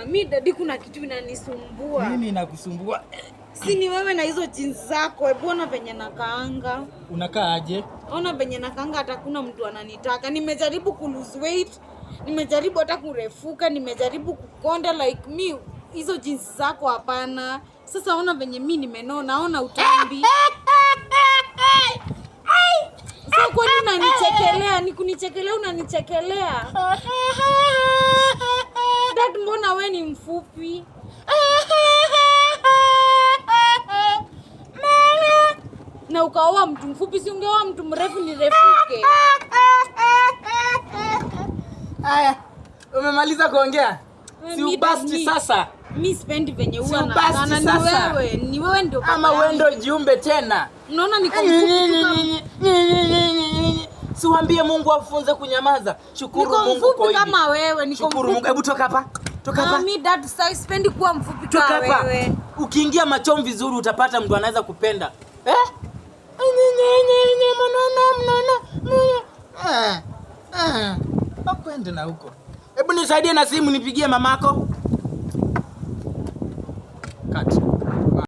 Mi daddy, kuna kitu inanisumbua. Nini inakusumbua? Si ni wewe na hizo jeans zako. Hebu ona venye nakaanga. Unakaa aje? Ona venye nakaanga, hata kuna mtu ananitaka. Nimejaribu ku lose weight, nimejaribu hata kurefuka, nimejaribu kukonda like me. Hizo jeans zako hapana. Sasa ona venye mi nimenona, ona utambi. So kwani unanichekelea? Ni kunichekelea unanichekelea? Dad, mbona we ni mfupi? Na ukaoa mtu mfupi, si ungeoa mtu mrefu nirefuke? Aya, umemaliza kuongea? Si ubasti sasa. Mi sipendi venye Si huwa ubasti naana. Ni sasa. wewe, ni wewe ndio baba Ama wewe yangu. ndio jiumbe tena. Unaona niko mfupi tu kama Si uambie Mungu afunze kunyamaza. Shukuru Niko Mungu mfupi kwa hivi. kama wewe, niko Shukuru mfupi. Mungu. Hebu toka hapa. Toka hapa. Mi dad, sasa sipendi kuwa mfupi Toka kama hapa. wewe. Ukiingia machom vizuri utapata mtu anaweza kupenda. Eh? Akwende na huko. Hebu nisaidie na simu nipigie mamako. Cut.